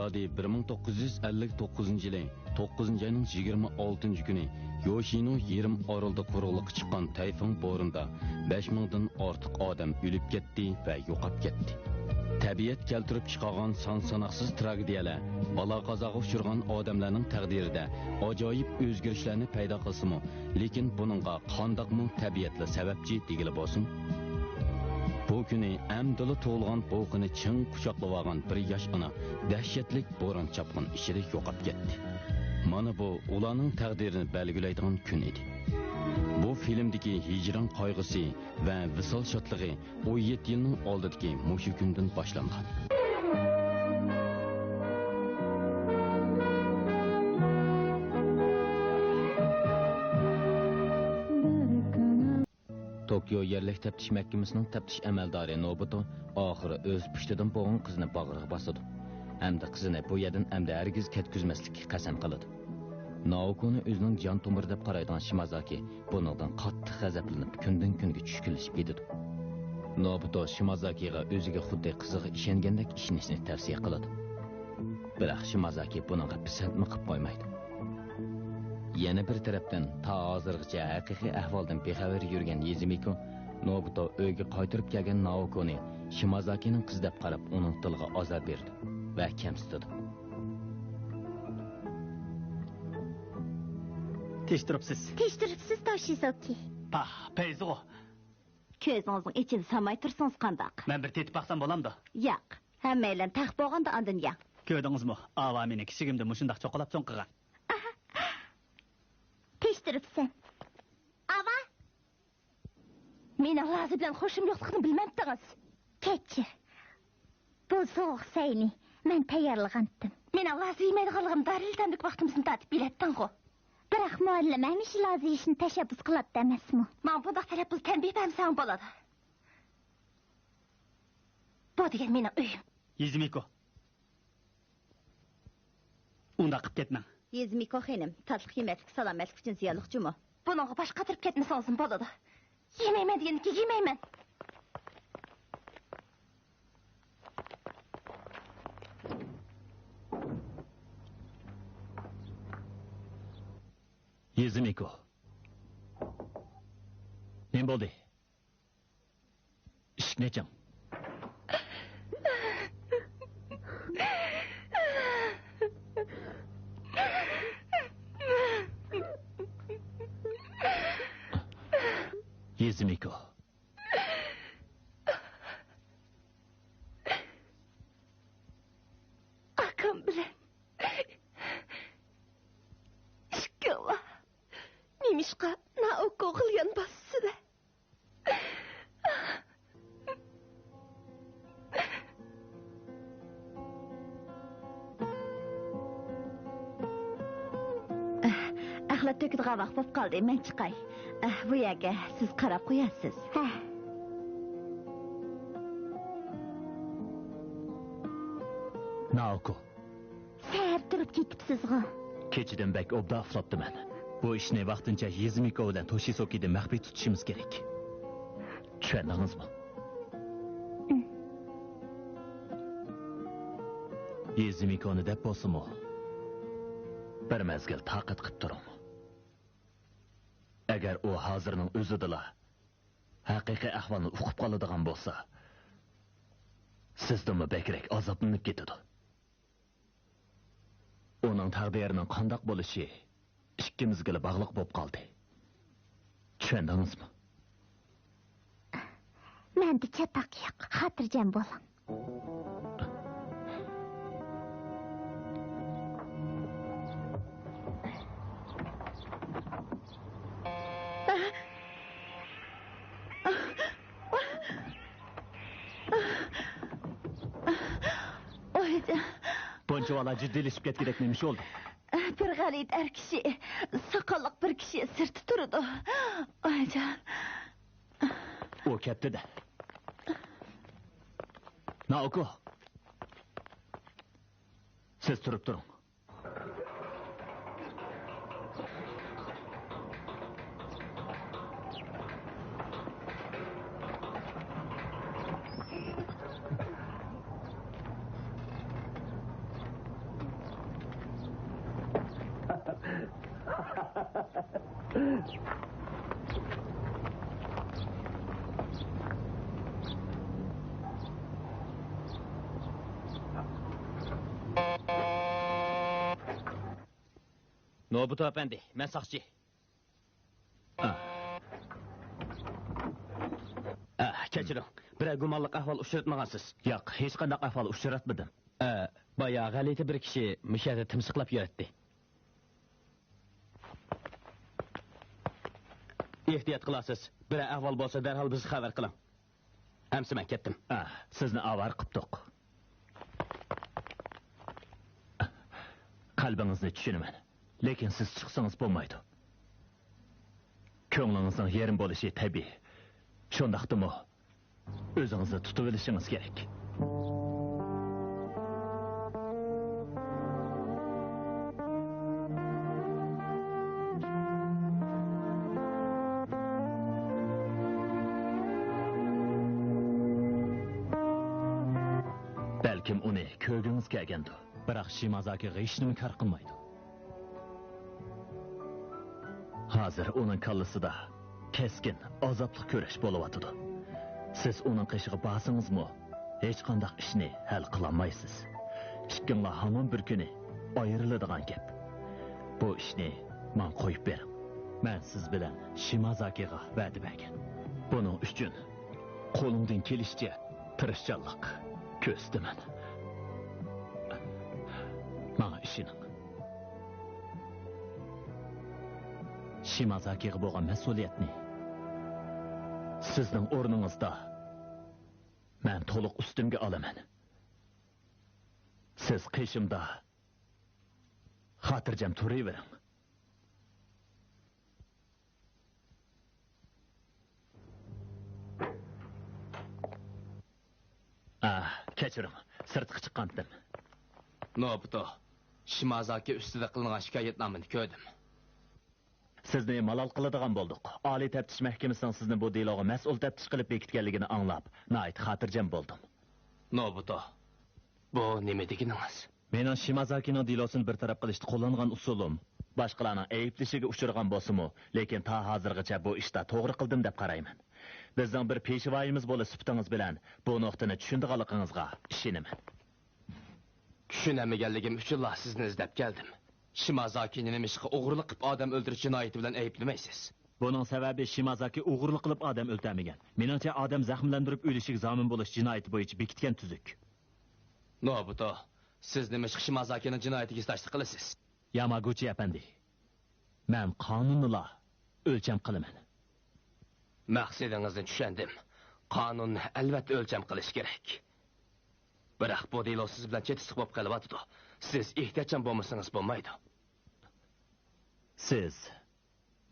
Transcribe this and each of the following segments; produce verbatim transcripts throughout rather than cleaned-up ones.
مىلادىي بىر مىڭ توققۇز يۈز ئەللىك توققۇزىنچى يىلى توققۇزىنچى ئاينىڭ يىگىرمە ئالتىنچى كۈنى يوشىنو يېرىم ئارىلىدا قۇرۇقلۇققا چىققان تەيفۇڭ بورىنىدا بەش مىڭدىن ئارتۇق ئادەم ئۆلۈپ كەتتى ۋە يوقاپ كەتتى. تەبىئەت كەلتۈرۈپ چىقارغان سان-ساناقسىز تراگېدىيەلەر، بالا-قازاغا ئۇچرىغان ئادەملەرنىڭ تەقدىرىدە ئاجايىپ ئۆزگىرىشلەرنى پەيدا قىلسىمۇ، لېكىن بۇنىڭغا قانداقمۇ تەبىئەتلا سەۋەبچى دېگىلى بولسۇن؟ بۇ كۈنى ئەمدىلا تۇغۇلغان بوۋىقىنى چىڭ قۇچاقلىۋالغان بىر ياش ئانا دەھشەتلىك بوران-چاپقۇن ئىچىدە يوقاپ كەتتى. مانا بۇ ئۇلارنىڭ تەقدىرىنى بەلگىلەيدىغان كۈن ئىدى. بۇ فىلىمدىكى ھىجران قايغۇسى ۋە ۋىسال شادلىقى ئون يەتتە يىلنىڭ ئالدىدىكى مۇشۇ كۈندىن باشلانغان. توكيو يەرلىك تەپتىش مەھكىمىسىنىڭ تەپتىش ئەمەلدارى نوبۇتو ئاخىرى ئۆز پۇشتىدىن بوغۇن قىزىنى باغرىغا باسىدۇ ھەمدە قىزىنى بۇ يەردىن ئەمدى ھەرگىز كەتكۈزمەسلىككە قەسەم قىلىدۇ. نائوكونى ئۆزىنىڭ جان تومۇرى دەپ قارايدىغان شىمازاكى بۇنىڭدىن قاتتىق غەزەپلىنىپ، كۈندىن-كۈنگە چۈشكۈنلىشىپ كېتىدۇ. نوبۇتو شىمازاكىغا ئۆزىگە خۇددى قىزىغا ئىشەنگەندەك ئىشىنىشنى تەۋسىيە قىلىدۇ. بىراق شىمازاكى بۇنىڭغا پىسەنتمۇ قىلىپ قويمايدۇ. يەنە بىر تەرەپتىن، تا ھازىرغىچە ھەقىقىي ئەھۋالدىن بىخەۋەر يۈرگەن يېزىمىكو نوبۇتو ئۆيگە قايتۇرۇپ كەلگەن نائوكونى شىمازاكىنىڭ قىزى دەپ قاراپ، ئۇنىڭ تىلىغا ئازار بېرىدۇ ۋە كەمسىتىدۇ. تىرىشتۈرۈپسىز. تىرىشتۈرۈپسىز، توشىزوكى. پاھ، پەيزىغۇ. كۆزىڭىزنىڭ ئېچىنى سالماي تۇرسىڭىز قانداق؟ مەن بىر تېتىپ باقسام بولامدۇ؟ ياق. ھەممەيلەن تەق بولغاندا ئاندىن يەڭ. كۆردىڭىزمۇ؟ ئاۋا مېنى كىچىكىمدە مۇشۇنداق چوقۇلاپ چوڭ قىلغان. تىرىشتۈرۈپسەن. ئاۋا! مېنىڭ لازى بىلەن خوشۇم يوقلۇقىنى بىلمەمتىڭىز؟ كەچۈر. بۇ سوغۇق سەينى مەن تەييارلىغانتىم. مېنىڭ لازى يېمەيدىغانلىقىمنى دارىلتەمدىكى ۋاقتىمىزنى تارتىپ بىلەتتىڭغۇ. بىراق مۇئەللىم ھەمىشە لازى يېيىشنى تەشەببۇس قىلاتتى ئەمەسمۇ؟ ماڭا بۇنداق تەلەپ قىلىپ تەنبىھ بەرمىسەڭ بولىدۇ. بۇ دېگەن مېنىڭ ئۆيۈم. يېزىمىكو. ئۇنداق قىپ كەتمەڭ. يېزىمىكو خېنىم، تاتلىق يېمەكلىك سالامەتلىك ئۈچۈن زىيانلىق جۇمۇ. بۇنىڭغا باش قاتۇرۇپ كەتمىسىڭىزمۇ بولىدۇ. يېمەيمەن دېگەندىكىن يېمەيمەن. يېزىمىكو. نېمە بولدى؟ ئىشىكنى ئېچىڭ. يېزىمىكو. ئاكام بىلەن ئىككىڭلار نېمىشقا نائوكوغا زىيان باسىسىلەر؟ ئەخلەت تۆكىدىغان ۋاقىت بولۇپ قالدى، مەن چىقاي. ئەھ، بۇ يەرگە سىز قاراپ قويارسىز. ھە. نائوكو. سەھەر تۇرۇپ كېتىپسىزغۇ؟ كېچىدىن بەك ئوبدان ئۇخلاپتىمەن. بۇ ئىشنى ۋاقتىنچە يېزىمىكو بىلەن توشىسوكىدىن مەخپىي تۇتۇشىمىز كېرەك. چۈشەندىڭىزمۇ؟ يېزىمىكونى دەپ بولسىمۇ، بىر مەزگىل تاقەت قىپ تۇرۇڭ. ئەگەر ئۇ ھازىرنىڭ ئۆزىدىلا ھەقىقىي ئەھۋالنى ئۇقۇپ قالىدىغان بولسا، سىزدىنمۇ بەكرەك ئازابلىنىپ كېتىدۇ. ئۇنىڭ تەقدىرىنىڭ قانداق بولۇشى ئىككىمىزگىلا باغلىق بولۇپ قالدى. چۈشەندىڭىزمۇ؟ مەندە چاتاق يوق، خاتىرجەم بولۇڭ. ئايجان. بۇنچىۋالا جىددىيلىشىپ كەتكۈدەك نېمە ئىش بولدى؟ بىر غەلىتە ئەر كىشى، ساقاللىق بىر كىشى سىرتتا تۇرىدۇ. ئايجان. ئۇ كەتتى-دە. نائوكو. سىز تۇرۇپ تۇرۇڭ. نوبۇتو ئەپەندى، مەن ساقچى. ئا. ئا، كەچۈرۈڭ، بىرەر گۇمانلىق ئەھۋال ئۇچراتمىغانسىز؟ ياق، ھېچقانداق ئەھۋال ئۇچراتمىدىم. ئا، بايا غەلىتە بىر كىشى مۇشۇ يەردە تىمسىقلاپ يۈرەتتى. ئېھتىيات قىلارسىز. بىرەر ئەھۋال بولسا، دەرھال بىزگە خەۋەر قىلىڭ. ئەمسە مەن كەتتىم. ئا، سىزنى ئاۋارە قىپتۇق. قەلبىڭىزنى چۈشىنىمەن. لېكىن سىز چىقسىڭىز بولمايدۇ. كۆڭلىڭىزنىڭ يېرىم بولۇشى تەبىئىي. شۇنداقتىمۇ، ئۆزىڭىزنى تۇتۇۋېلىشىڭىز كېرەك. بەلكىم ئۇنى كۆرگۈڭىز كەلگەندۇ. بىراق شىمازاكىغا ھېچنېمە كار قىلمايدۇ. ھازىر ئۇنىڭ كاللىسىدا كەسكىن، ئازابلىق كۈرەش بولۇۋاتىدۇ. سىز ئۇنىڭ قېشىغا بارسىڭىزمۇ، ھېچقانداق ئىشنى ھەل قىلالمايسىز. ئىككىڭلار ھامان بىر كۈنى ئايرىلىدىغان گەپ. بۇ ئىشنى ماڭا قويۇپ بېرىڭ. مەن سىز بىلەن شىمازاكىغا ۋەدە بەرگەن. بۇنىڭ ئۈچۈن قولۇمدىن كېلىشىچە تىرىشچانلىق كۆرسىتىمەن. ماڭا ئىشىنىڭ. شىمازاكىغا بولغان مەسئۇلىيەتنى سىزنىڭ ئورنىڭىزدا مەن تولۇق ئۈستۈمگە ئالىمەن. سىز قېشىمدا خاتىرجەم تۇرۇۋېرىڭ. ئا، كەچۈرۈڭ، سىرتقا چىققانتىم. نوبۇتو، شىمازاكى ئۈستىدە قىلىنغان شىكايەتنامىنى كۆردۈم. سىزنى مالال قىلىدىغان بولدۇق. ئالىي تەپتىش مەھكىمىسىنىڭ سىزنى بۇ دېلوغا مەسئۇل تەپتىش قىلىپ بېكىتكەنلىكىنى ئاڭلاپ، ناھايىتى خاتىرجەم بولدۇم. نوبۇتو، بۇ نېمە دېگىنىڭىز؟ مېنىڭ شىمازاكىنىڭ دېلوسىنى بىر تەرەپ قىلىشتا قوللانغان ئۇسۇلۇم، باشقىلارنىڭ ئەيىبلىشىگە ئۇچرىغان بولسىمۇ، لېكىن تا ھازىرغىچە بۇ ئىشتا توغرا قىلدىم دەپ قارايمەن. بىزنىڭ بىر پېشۋايىمىز بولۇش سۈپىتىڭىز بىلەن بۇ نۇقتىنى چۈشىنىدىغانلىقىڭىزغا ئىشىنىمەن. چۈشىنەلمىگەنلىكىم ئۈچۈنلا سىزنى ئىزدەپ كەلدىم. شىمازاكىنى نېمىشقا ئوغرىلىق قىلىپ ئادەم ئۆلتۈرۈش جىنايىتى بىلەن ئەيىبلىمەيسىز؟ بۇنىڭ سەۋەبى شىمازاكى ئوغرىلىق قىلىپ ئادەم ئۆلتۈرمىگەن. مېنىڭچە، ئادەم زەخىملەندۈرۈپ ئۆلۈشىگە زامىن بولۇش جىنايىتى بويىچە بېكىتكەن تۈزۈك. نوبۇتو، سىز نېمىشقا شىمازاكىنىڭ جىنايىتىگە ھېسداشلىق قىلىسىز؟ ياماگۇچى ئەپەندى، مەن قانۇننىلا ئۆلچەم قىلىمەن. مەقسىتىڭىزنى چۈشەندىم. قانۇننى ئەلۋەتتە ئۆلچەم قىلىش كېرەك. بىراق بۇ دېلو سىز بىلەن چېتىشلىق بولۇپ قېلىۋاتىدۇ. سىز ئېھتىياتچان بولمىسىڭىز بولمايدۇ. سىز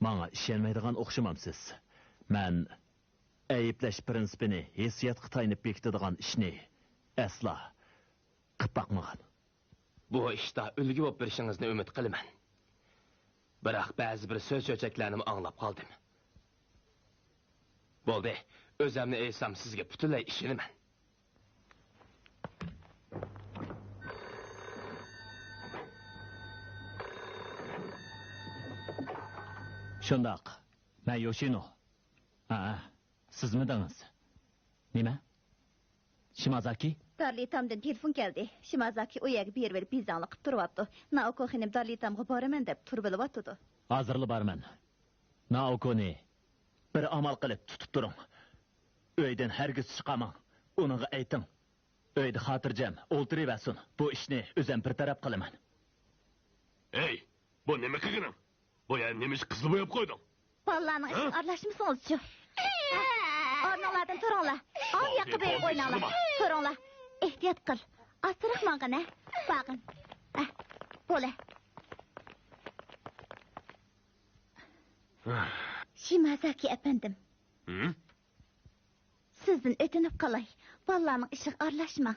ماڭا ئىشەنمەيدىغان ئوخشىمامسىز؟ مەن ئەيىبلەش پىرىنسىپىنى ھېسسىياتقا تايىنىپ بېكىتىدىغان ئىشنى ئەسلا قىپ باقمىغان. بۇ ئىشتا ئۈلگە بولۇپ بېرىشىڭىزنى ئۈمىد قىلىمەن. بىراق بەزى بىر سۆز-چۆچەكلەرنىمۇ ئاڭلاپ قالدىم. بولدى، ئۆزەمنى ئېيتسام سىزگە پۈتۈنلەي ئىشىنىمەن. شۇنداق، مەن يوشىنو. ھە، سىزمىدىڭىز؟ نېمە؟ شىمازاكى؟ دارلىتامدىن تېلېفون كەلدى. شىمازاكى ئۇ يەرگە بېرىۋېلىپ بىزاڭلىق قىپ تۇرۇۋاپتۇ. نائوكو خېنىم دارلىتامغا بارىمەن دەپ تۇرۇۋېلىۋاتىدۇ. ھازىرلا بارىمەن. نائوكونى بىر ئامال قىلىپ تۇتۇپ تۇرۇڭ. ئۆيدىن ھەرگىز چىقارماڭ. ئۇنىڭغا ئېيتىڭ، ئۆيدە خاتىرجەم ئولتۇرۇۋەرسۇن. بۇ ئىشنى ئۆزۈم بىر تەرەپ قىلىمەن. ھەي، بۇ نېمە قىلغىنىڭ؟ بۇ يەرنى نېمە ئۈچۈن قىزىل بوياپ قويدۇڭ؟ بالىلارنىڭ ھە؟ ئىشىغا ئارىلاشمىسىڭىزچۇ؟ ئورنۇڭلاردىن تۇرۇڭلار. ئاۋۇ ياققا بېرىپ ئويناڭلار. تۇرۇڭلار. ئېھتىيات قىل. ئاستىراق ماڭغىن ھە. بارغىن. ھە. بولە. شىمازاكى ئەپەندىم. ھە؟ سىزدىن ئۆتۈنۈپ قالاي، بالىلارنىڭ ئىشىغا ئارىلاشماڭ.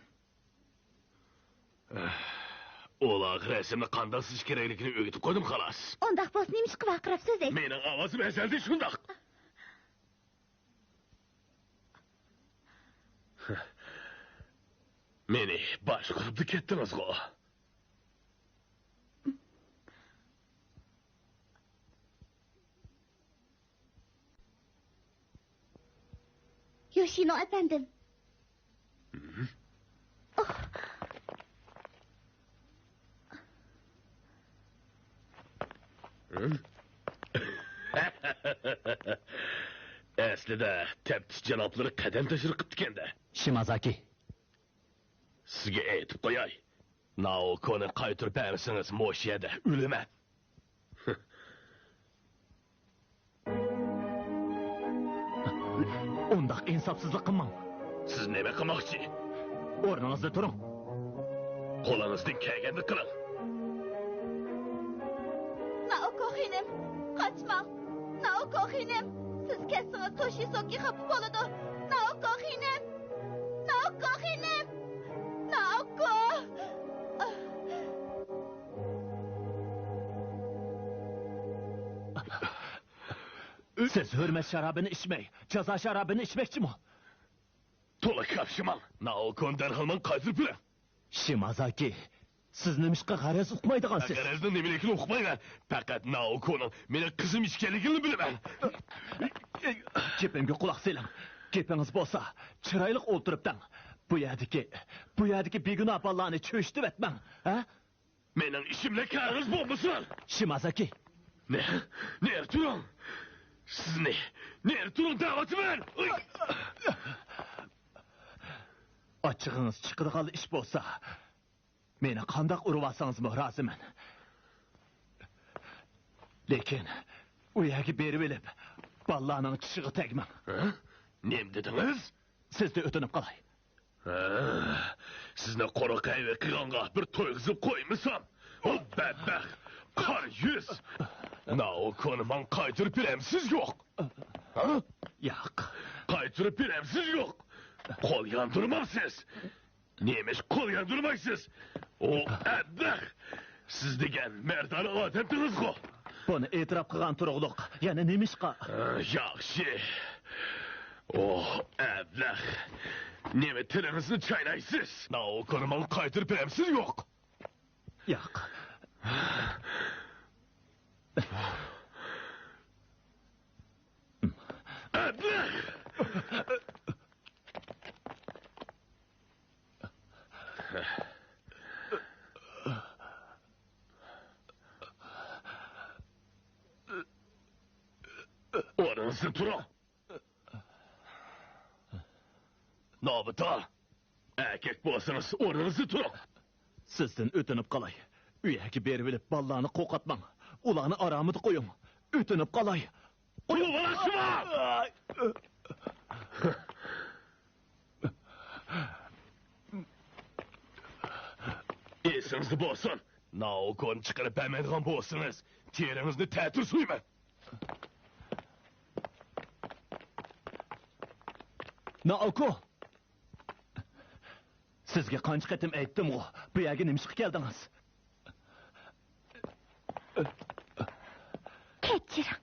ئۇلارغا رەسىمنى قانداق سىزىش كېرەكلىكىنى ئۆگىتىپ قويدۇم، خالاس. ئۇنداق بولسا نېمىشقا ۋارقىراپ سۆزلەيسىز؟ مېنىڭ ئاۋازىم ئەزەلدىن شۇنداق. مېنى باشقۇرۇپلا كەتتىڭىزغۇ. يوشىنو ئەپەندىم. ئەسلىدە تەپتىش جانابلىرى قەدەم تەشرىپ قىپتىكەن-دە. شىمازاكى. سىزگە ئېيتىپ قوياي. نائوكونى قايتۇرۇپ بەرمىسىڭىز، مۇشۇ يەردە ئۆلىمەن. ئۇنداق ئىنساپسىزلىق قىلماڭ. سىز نېمە قىلماقچى؟ ئورنىڭىزدا تۇرۇڭ. قولىڭىزدىن كەلگەننى قىلىڭ. نائوكو خېنىم، قاچماڭ. نائوكو خېنىم، سىز كەتسىڭىز توشىسوكى خاپا بولىدۇ. نائوكو خېنىم، نائوكو خېنىم، نائوكو. سىز ھۆرمەت شارابىنى ئىچمەي، جازا شارابىنى ئىچمەكچىمۇ؟ تولا كاپشىماڭ. نائوكونى دەرھال ماڭا قايتۇرۇپ بېرىڭ. شىمازاكى، سىز نېمىشقا غەرەز ئۇقمايدىغانسىز؟ غەرەزنىڭ نېمىلىكىنى ئۇقمايمەن. پەقەت نائوكونىڭ مېنىڭ قىزىم ئىكەنلىكىنى بىلىمەن. گېپىمگە قۇلاق سېلىڭ. گېپىڭىز بولسا، چىرايلىق ئولتۇرۇپ دەڭ. بۇ يەردىكى، بۇ يەردىكى بىگۇناھ بالىلارنى چۆچۈتۈۋەتمەڭ، ھە؟ مېنىڭ ئىشىم بىلەن كارىڭىز بولمىسۇن! شىمازاكى! نە-، نېرى تۇرۇڭ! سىزنى نېرى تۇرۇڭ دەۋاتىمەن! ئۇي! ئاچچىقىڭىز چىقىدىغان ئىش بولسا، مېنى قانداق ئۇرۇۋالسىڭىزمۇ رازىمەن. لېكىن ئۇ يەرگە بېرىۋېلىپ، بالىلارنىڭ چىشىغا تەگمەڭ. ھە؟ نېمە دېدىڭىز؟ سىزدىن ئۆتۈنۈپ قالاي. ھە، سىزنى قۇرۇق ھەيۋە قىلغانغا بىر تويغۇزۇپ قويمىسام. ئۇ بەتبەخت، قارا يۈز. نائوكونى ماڭا قايتۇرۇپ بېرەمسىز يوق؟ ھە؟ ياق. قايتۇرۇپ بېرەمسىز يوق؟ قول ياندۇرمامسىز؟ نېمىش قول ياندۇرمايسىز؟ ئۇ ئەبلەخ! سىز دېگەن مەردانە ئادەمدىڭىزغۇ! بۇنى ئېتىراپ قىلغان تۇرۇقلۇق، يەنە نېمىشقا؟ ئە، ياخشى. ئوھ، ئەبلەخ! نېمە تىلىڭىزنى چاينايسىز؟ نائوكونى ماڭا قايتۇرۇپ بېرەمسىز يوق؟ ياق. ئەبلەخ! ئورنىڭىزدىن تۇرۇڭ! نوبۇتا! ئەركەك بولسىڭىز، ئورنىڭىزدىن تۇرۇڭ! سىزدىن ئۆتۈنۈپ قالاي. ئۆيگە بېرىۋېلىپ، بالىلارنى قورقۇتماڭ. ئۇلارنى ئارامىدا قويۇڭ. ئۆتۈنۈپ قالاي. قويۇڭ! ئېسىڭىزدە بولسۇن، نائوكونى چىقىرىپ بەرمەيدىغان بولسىڭىز، تېرىڭىزنى تەتۈر سويىمەن. نائوكو! سىزگە قانچە قېتىم ئېيتتىمغۇ، بۇ يەرگە نېمىشقا كەلدىڭىز؟ كەچۈرۈڭ.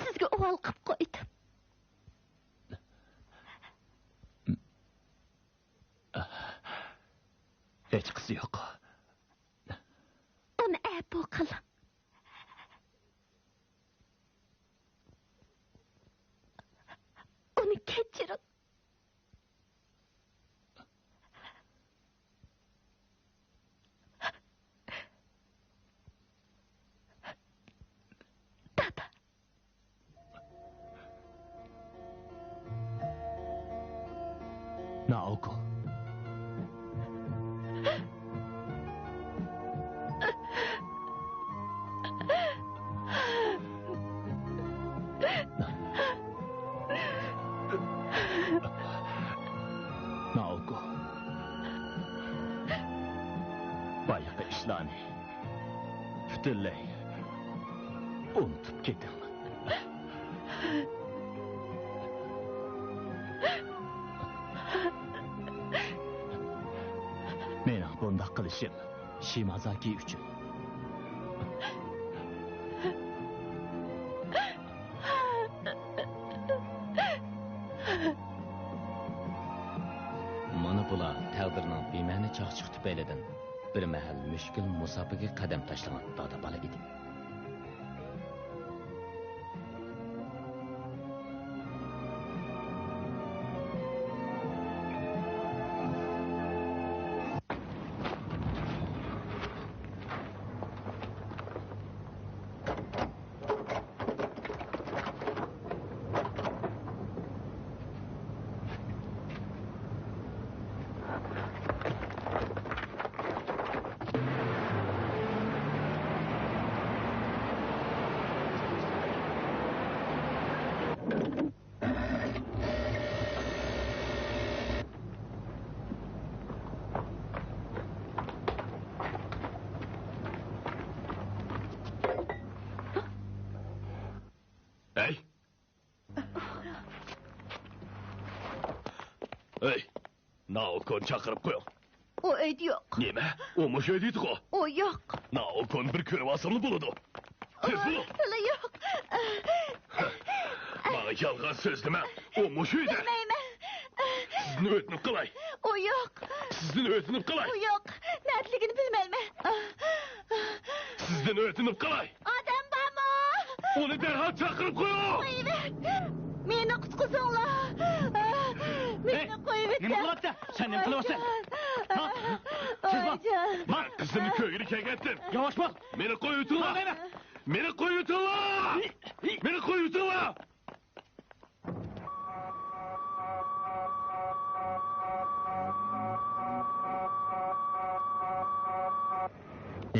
سىزگە ئۇۋال قىپ قويدۇم. ھېچقىسى يوق. ئۇنى ئەپۇ قىلىڭ. ئۇنى كەچۈرۈڭ. دادا. نائوكو. نائوكو. بايىقى ئىشلارنى پۈتۈنلەي ئۇنتۇپ كېتىڭ. مېنىڭ بۇنداق قىلىشىم شىمازاكى ئۈچۈن. مانا بۇلار تەقدىرنىڭ بىمەنە چاقچىقى تۈپەيلىدىن بىر مەھەل مۈشكۈل مۇساپىگە قەدەم تاشلىغان دادا بالا ئىدى. نائوكونى چاقىرىپ قويۇڭ. ئۇ ئۆيدە يوق. نېمە؟ ئۇ مۇشۇ ئۆيدە ئىدىغۇ؟ ئۇ يوق. نائوكونى بىر كۆرۈۋالساملا بولىدۇ. تېز بولۇڭ. تىلى يوق. ماڭا يالغان سۆزلىمەڭ. ئۇ مۇشۇ ئۆيدە. بىلمەيمەن. سىزدىن ئۆتۈنۈپ قالاي. ئۇ يوق. سىزدىن ئۆتۈنۈپ قالاي. ئۇ يوق. نەدىلىكىنى بىلمەيمەن. سىزدىن ئۆتۈنۈپ قالاي. ئادەم بارمۇ؟ ئۇنى دەرھال چاقىرىپ قويۇڭ! قويۇۋەت! مېنى قۇتقۇزۇڭلار! مېنى قويۇۋەت! نېمە قىلىۋاتىسەن؟ سەن نېمە قىلىۋاتىسەن؟ ھا؟ تېز بار! ئايجان! ماڭ! قىزىمنى كۆرگىلى كەلگەنتىم! ياۋاش بول! مېنى قويۇۋېتىڭلار! مېنى قويۇۋېتىڭلار! مېنى قويۇۋېتىڭلار!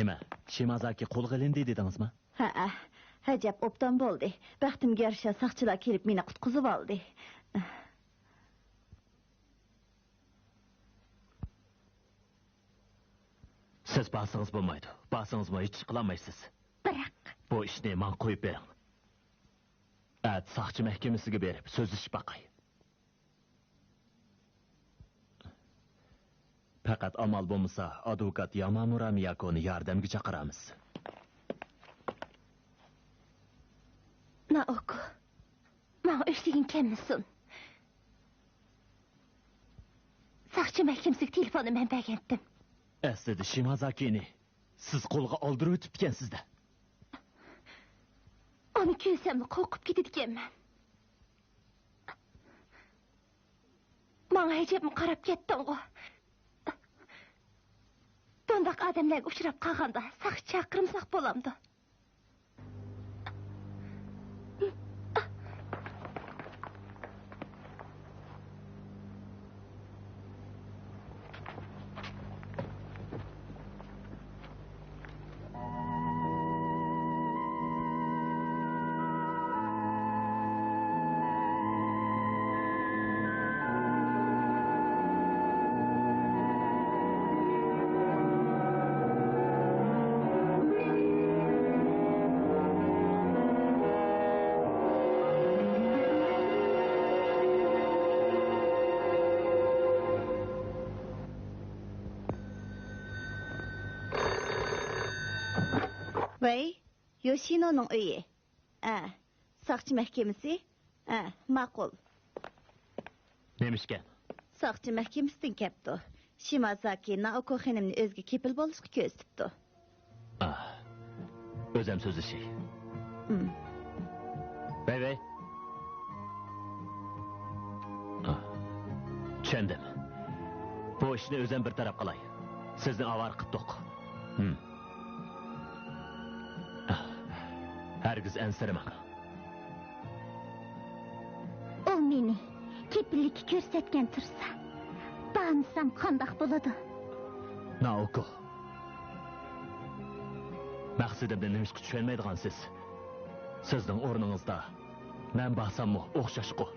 نېمە، شىمازاكى قولغا ئېلىندى دېدىڭىزمۇ؟ ھەئە، ئەجەب ئوبدان بولدى. بەختىمگە يارىشا ساقچىلار كېلىپ مېنى قۇتقۇزۇۋالدى. سىز بارسىڭىز بولمايدۇ. بارسىڭىزمۇ ھېچ ئىش قىلالمايسىز. بىراق. بۇ ئىشنى ماڭا قويۇپ بېرىڭ. ئەتە ساقچى مەھكىمىسىگە بېرىپ سۆزلىشىپ باقاي. پەقەت ئامال بولمىسا، ئادۋوكات يامامۇرا مىياكونى ياردەمگە چاقىرارمىز. نائوكو، ماڭا ئۆچ دېگىن كەلمىسۇن. ساقچى مەھكىمىسىگە تېلېفوننى مەن بەرگەنتىم. ئەسلىدە شىمازاكىنى سىز قولغا ئالدۇرۇۋېتىپتىكەنسىز-دە. ئۇنى كۆرسەملا قورقۇپ كېتىدىكەنمەن. ماڭا ئەجەبمۇ قاراپ كەتتىڭغۇ؟ بۇنداق ئادەملەرگە ئۇچراپ قالغاندا ساقچى چاقىرمىساق بولامدۇ؟ ۋەي، يوشىنونىڭ ئۆيى. ئە، ساقچى مەھكىمىسى؟ ئە، ماقۇل. نېمىشكەن؟ ساقچى مەھكىمىسىدىن كەپتۇ. شىمازاكى نائوكو خېنىمنى ئۆزىگە كېپىل بولۇشقا كۆرسىتىپتۇ. ئا، ئۆزەم سۆزلىشەي. ئىم. ۋەي، ۋەي. ئا، چۈشەندىم. بۇ ئىشنى ئۆزەم بىر تەرەپ قىلاي. سىزنى ئاۋارە قىپتۇق. ھىم. ھەرگىز ئەنسىرىمەڭ. ئۇ مېنى كېپىللىككە كۆرسەتكەن تۇرسا، بارمىسام قانداق بولىدۇ؟ نائوكو. مەقسىتىمنى نېمىشقا چۈشەنمەيدىغانسىز؟ سىزنىڭ ئورنىڭىزدا مەن بارساممۇ ئوخشاشقۇ.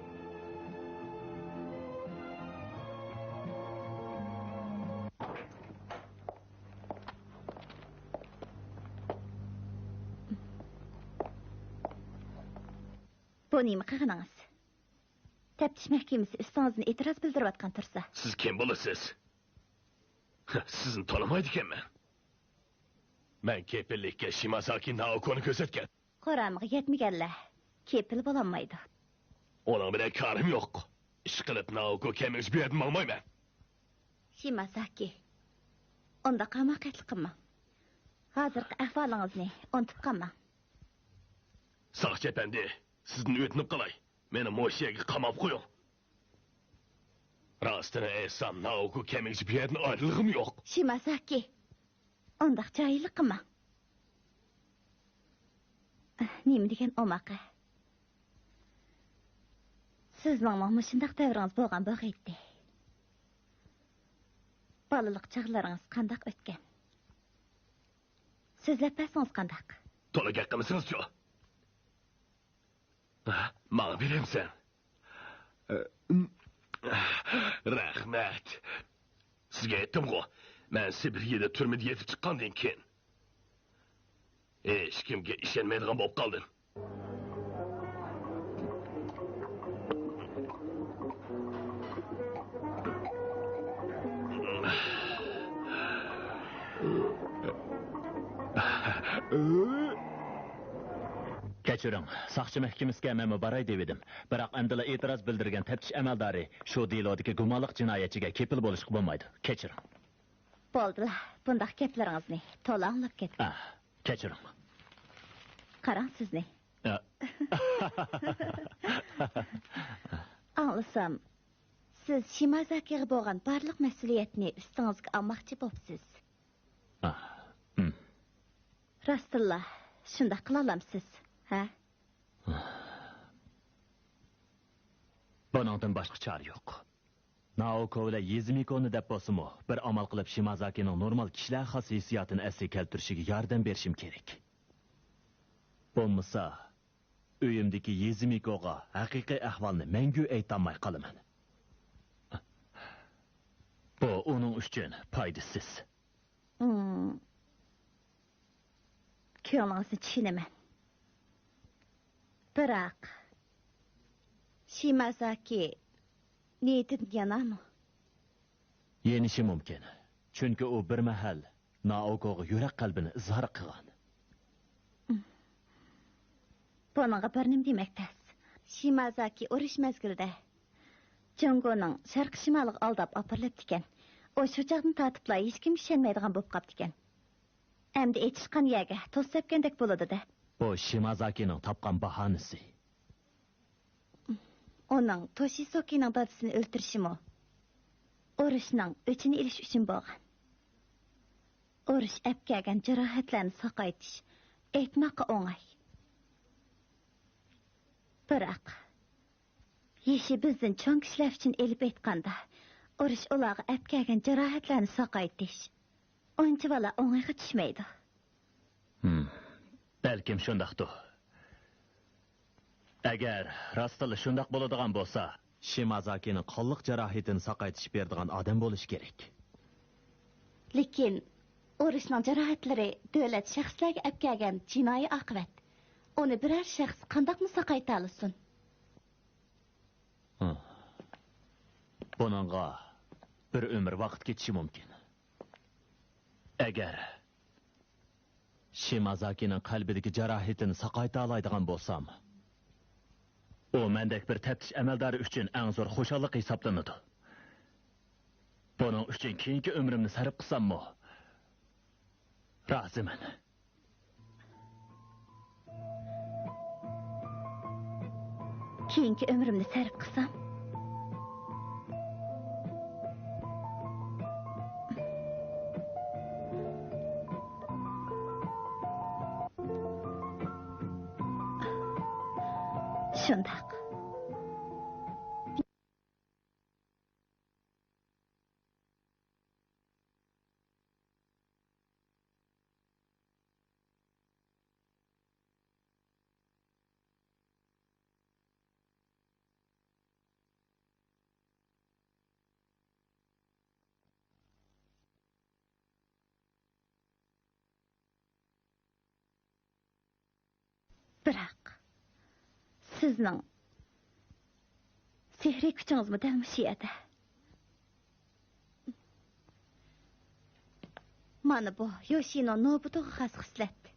بۇ نېمە قىلغىنىڭىز؟ تەپتىش مەھكىمىسى ئۈستىڭىزدىن ئېتىراز بىلدۈرۈۋاتقان تۇرسا. سىز كىم بولىسىز؟ سىزنى تونۇمايدىكەنمەن. مەن كېپىللىككە شىمازاكى نائوكونى كۆرسەتكەن. قۇرامىغا يەتمىگەنلەر كېپىل بولالمايدۇ. ئۇنىڭ بىلەن كارىم يوق. ئىشقىلىپ نائوكو كەلمىگۈچە بۇ يەردىن ماڭمايمەن. شىمازاكى، ئۇنداق ھاماقەتلىك قىلماڭ. ھازىرقى ئەھۋالىڭىزنى ئۇنتۇپ قالماڭ. ساقچى ئەپەندى، سىزدىن ئۆتۈنۈپ قالاي. مېنى مۇشۇ يەرگە قاماپ قويۇڭ. راستىنى ئېيتسام، نائوكو كەلمىگۈچە بۇ يەردىن ئايرىلغۇم يوق. شىمازاكى، ئۇنداق جاھىللىق قىلماڭ. نېمە دېگەن ئوماق. سىزنىڭمۇ مۇشۇنداق دەۋرىڭىز بولغان بولغىيتتى. بالىلىق چاغلىرىڭىز قانداق ئۆتكەن؟ سۆزلەپ بەرسىڭىز قانداق؟ تولا گەپ قىلمىسىڭىزچۇ؟ ھە؟ ماڭا بېرەمسەن؟ رەھمەت. سىزگە ئېيتتىمغۇ، مەن سىبىرىيەدە تۈرمىدە يېتىپ چىققاندىن كېيىن، ھېچكىمگە ئىشەنمەيدىغان بولۇپ قالدىم. كەچۈرۈڭ، ساقچى مەھكىمىسىگە مەنمۇ باراي دېۋىدىم. بىراق ئەمدىلا ئېتىراز بىلدۈرگەن تەپتىش ئەمەلدارى شۇ دېلودىكى گۇمانلىق جىنايەتچىگە كېپىل بولۇشقا بولمايدۇ. كەچۈرۈڭ. بولدىلا، بۇنداق گەپلىرىڭىزنى تولا ئاڭلاپ كەتتىم. ئا، كەچۈرۈڭ. قاراڭ سىزنى. ئا. ئاڭلىسام، سىز شىمازاكىغا بولغان بارلىق مەسئۇلىيەتنى ئۈستىڭىزگە ئالماقچى بوپسىز. ئا، ھىم. راستتىنلا شۇنداق قىلالامسىز، ھە؟ بۇنىڭدىن باشقا چارە يوق. نائوكو بىلەن يېزىمىكونى دەپ بولسىمۇ، بىر ئامال قىلىپ شىمازاكىنىڭ نورمال كىشىلەرگە خاس ھېسسىياتىنى ئەسلىگە كەلتۈرۈشىگە ياردەم بېرىشىم كېرەك. بولمىسا، ئۆيۈمدىكى يېزىمىكوغا ھەقىقىي ئەھۋالنى مەڭگۈ ئېيتالماي قالىمەن. بۇ ئۇنىڭ ئۈچۈن پايدىسىز. ھىم. كۆڭلىڭىزنى چۈشىنىمەن. بىراق، شىمازاكى نىيىتىدىن يانارمۇ؟ يېنىشى مۇمكىن. چۈنكى ئۇ بىر مەھەل نائوكوغا يۈرەك قەلبىنى ئىزھار قىلغان. بۇنىڭغا بىر نېمە دېمەك تەس. شىمازاكى ئۇرۇش مەزگىلىدە جۇڭگونىڭ شەرقىي شىمالىغا ئالداپ ئاپىرىلىپتىكەن. ئۇ شۇ چاغدىن تارتىپلا ھېچكىمگە ئىشەنمەيدىغان بولۇپ قاپتىكەن. ئەمدى ئېچىشقان يەرگە تۇز سەپكەندەك بولىدۇ-دە. بۇ شىمازاكىنىڭ تاپقان باھانىسى. ئۇنىڭ توشىسوكىنىڭ دادىسىنى ئۆلتۈرۈشىمۇ ئۇرۇشنىڭ ئۆچىنى ئېلىش ئۈچۈن بولغان. ئۇرۇش ئەپكەلگەن جاراھەتلەرنى ساقايتىش ئېيتماققا ئوڭاي. بىراق، يېشى بىزدىن چوڭ كىشىلەر ئۈچۈن ئېلىپ ئېيتقاندا، ئۇرۇش ئۇلارغا ئەپكەلگەن جاراھەتلەرنى ساقايتىش ئۇنچىۋالا ئوڭايغا چۈشمەيدۇ. ھىم، بەلكىم شۇنداقتۇ. ئەگەر راستلا شۇنداق بولىدىغان بولسا، شىمازاكىنىڭ قانلىق جاراھىتىنى ساقايتىش بېرىدىغان ئادەم بولۇشى كېرەك. لېكىن ئۇرۇشنىڭ جاراھەتلىرى دۆلەت شەخسلەرگە ئەپكەلگەن جىنايى ئاقىۋەت. ئۇنى بىرەر شەخس قانداقمۇ ساقايتالىسۇن؟ ھىم. بۇنىڭغا بىر ئۆمۈر ۋاقىت كېتىشى مۇمكىن. ئەگەر شىمازاكىنىڭ قەلبىدىكى جاراھىتىنى ساقايتالايدىغان بولسام، ئۇ مەندەك بىر تەپتىش ئەمەلدارى ئۈچۈن ئەڭ زور خۇشاللىق ھېسابلىنىدۇ. بۇنىڭ ئۈچۈن كېيىنكى ئۆمرۈمنى سەرپ قىلساممۇ رازىمەن. كېيىنكى ئۆمرۈمنى سەرپ قىلسام. شۇنداق. بىراق، سىزنىڭ سېھرىي كۈچىڭىزمۇ دەل مۇشۇ يەردە. مانا بۇ يوشىنو نوبۇتوغا خاس خىسلەت.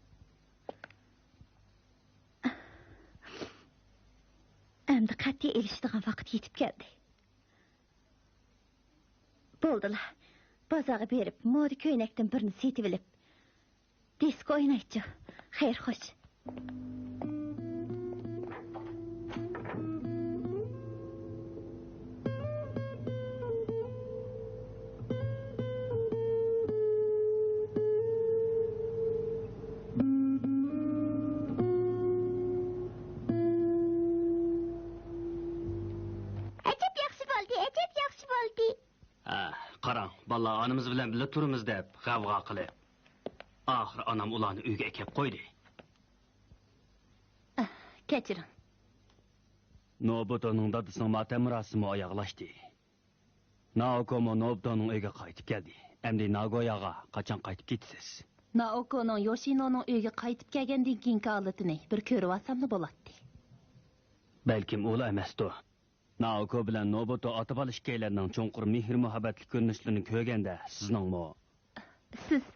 ئەمدى قەتئىي ئېلىشىدىغان ۋاقىت يېتىپ كەلدى. بولدىلا، بازارغا بېرىپ، مودا كۆينەكتىن بىرنى سېتىۋېلىپ، دىسكو ئوينايچۇ. خەير، خوش. ئەجەب ياخشى بولدى، ئەجەب ياخشى بولدى. ھە، قاراڭ، بالىلار ئانىمىز بىلەن بىللە تۇرىمىز دەپ غەۋغا قىلىپ، ئاخىرى ئانام ئۇلارنى ئۆيگە ئەكەپ قويدى. ئەھ، كەچۈرۈڭ. نوبۇتونىڭ دادىسىنىڭ ماتەم مۇراسىمى ئاياغلاشتى. نائوكومۇ نوبۇتونىڭ ئۆيىگە قايتىپ كەلدى. ئەمدى ناگوياغا قاچان قايتىپ كېتىسىز؟ نائوكونىڭ يوشىنونىڭ ئۆيىگە قايتىپ كەلگەندىن كېيىنكى ھالىتىنى بىر كۆرۈۋالساملا بولاتتى. بەلكىم ئۇلا ئەمەستۇ. نائوكو بىلەن نوبۇتو ئاتا-بالا ئىككىيلەننىڭ چوڭقۇر مېھىر-مۇھەببەتلىك كۆرۈنۈشلىرىنى كۆرگەندە، سىزنىڭمۇ. سىز.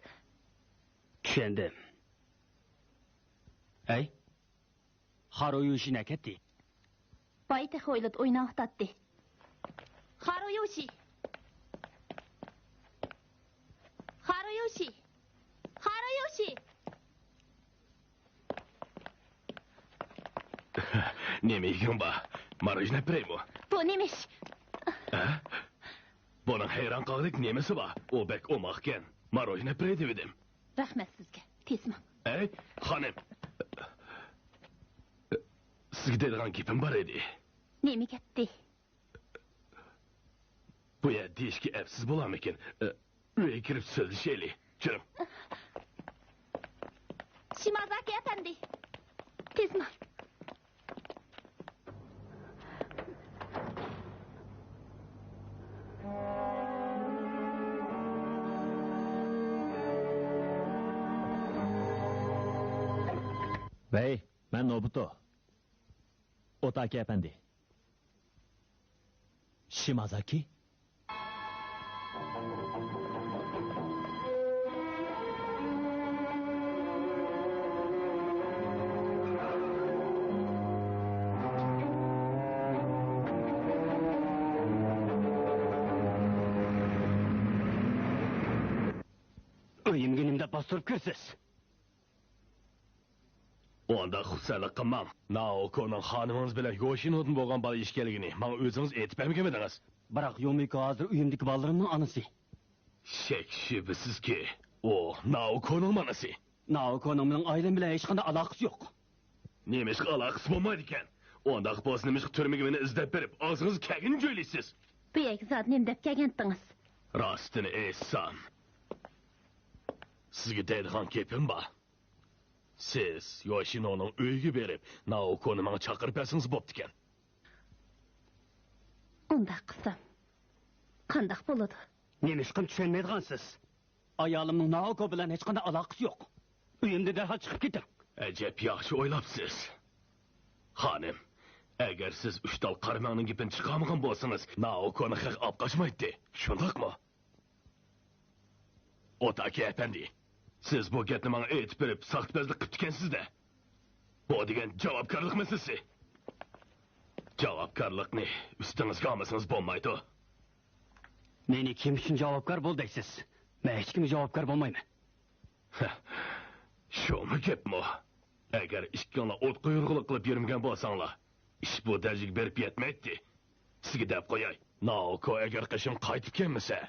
چۈشەندىم. ئەي، خارۇيۇشى نەگە كەتتى؟ باي تېخى ھويلىدا ئويناۋاتاتتى. خارۇيۇشى! خارۇيۇشى! خارۇيۇشى! نېمە يېگۈڭ بار؟ ماروژناي بېرەيمۇ؟ بۇ نېمە ئىش؟ ھە؟ بۇنىڭ ھەيران قالغۇدەك نېمىسى بار؟ ئۇ بەك ئوماقكەن. ماروژناي بېرەي دېۋىدىم. رەھمەت سىزگە. تېز ماڭ. ئەي، خانىم! سىزگە دەيدىغان گېپىم بار ئىدى. نېمە گەپتى؟ بۇ يەردە دېيىشكە ئەپسىز بولارمىكىن؟ ئۆيگە كىرىپ سۆزلىشەيلى. كىرىڭ. شىمازاكى ئەپەندى. تېز ماڭ. ۋەي، مەن نوبۇتو. ئوتاكى ئەپەندى. شىمازاكى؟ ئۆيۈمگە نېمە دەپ باستۇرۇپ كىرىسىز؟ ئۇنداق خۇپسەنلىك قىلماڭ. نائوكونىڭ خانىمىڭىز بىلەن يوشىنودىن بولغان بالا ئىكەنلىكىنى ماڭا ئۆزىڭىز ئېيتىپ بەرمىگەنمىدىڭىز؟ بىراق يومىكو ھازىر ئۆيۈمدىكى بالىلىرىمنىڭ ئانىسى. شەك-شۈبھىسىزكى، ئۇ نائوكونىڭ بالىسى. نائوكونىڭ مېنىڭ ئائىلەم بىلەن ھېچقانداق ئالاقىسى يوق. نېمىشقا ئالاقىسى بولمايدىكەن؟ ئۇنداق بولسا نېمىشقا تۈرمىگە مېنى ئىزدەپ بېرىپ، ئاغزىڭىزغا كەلگىنىنى جۆيلەيسىز؟ بۇ يەرگە زادى نېمە دەپ كەلگەنتىڭىز؟ راستىنى ئېيتسام، سىزگە دەيدىغان گېپىم بار. سىز يوشىنونىڭ ئۆيىگە بېرىپ، نائوكونى ماڭا چاقىرىپ بەرسىڭىز بوپتىكەن. ئۇنداق قىلسام، قانداق بولىدۇ؟ نېمىشقا چۈشەنمەيدىغانسىز؟ ئايالىمنىڭ نائوكو بىلەن ھېچقانداق ئالاقىسى يوق. ئۆيۈمدىن دەرھال چىقىپ كېتىڭ. ئەجەب ياخشى ئويلاپسىز. خانىم، ئەگەر سىز ئۈچ تال قارا مەڭنىڭ گېپىنى چىقارمىغان بولسىڭىز، نائوكونى خەق ئاپ قاچمايتتى. شۇنداقمۇ؟ ئوتاكى ئەپەندى، سىز بۇ گەپنى ماڭا ئېيتىپ بېرىپ، ساختىپەزلىك قىپتىكەنسىز-دە. بۇ دېگەن جاۋابكارلىق مەسىلىسى. جاۋابكارلىقنى ئۈستىڭىزگە ئالمىسىڭىز بولمايدۇ. مېنى كىم ئۈچۈن جاۋابكار بول دەيسىز؟ مەن ھېچكىمگە جاۋابكار بولمايمەن. شۇمۇ گەپمۇ؟ ئەگەر ئىككىڭلار ئوت قويۇرغۇلۇق قىلىپ يۈرمىگەن بولساڭلار، ئىش بۇ دەرىجىگە بېرىپ يەتمەيتتى. سىزگە دەپ قوياي، نائوكو ئەگەر قېشىم قايتىپ كەلمىسە،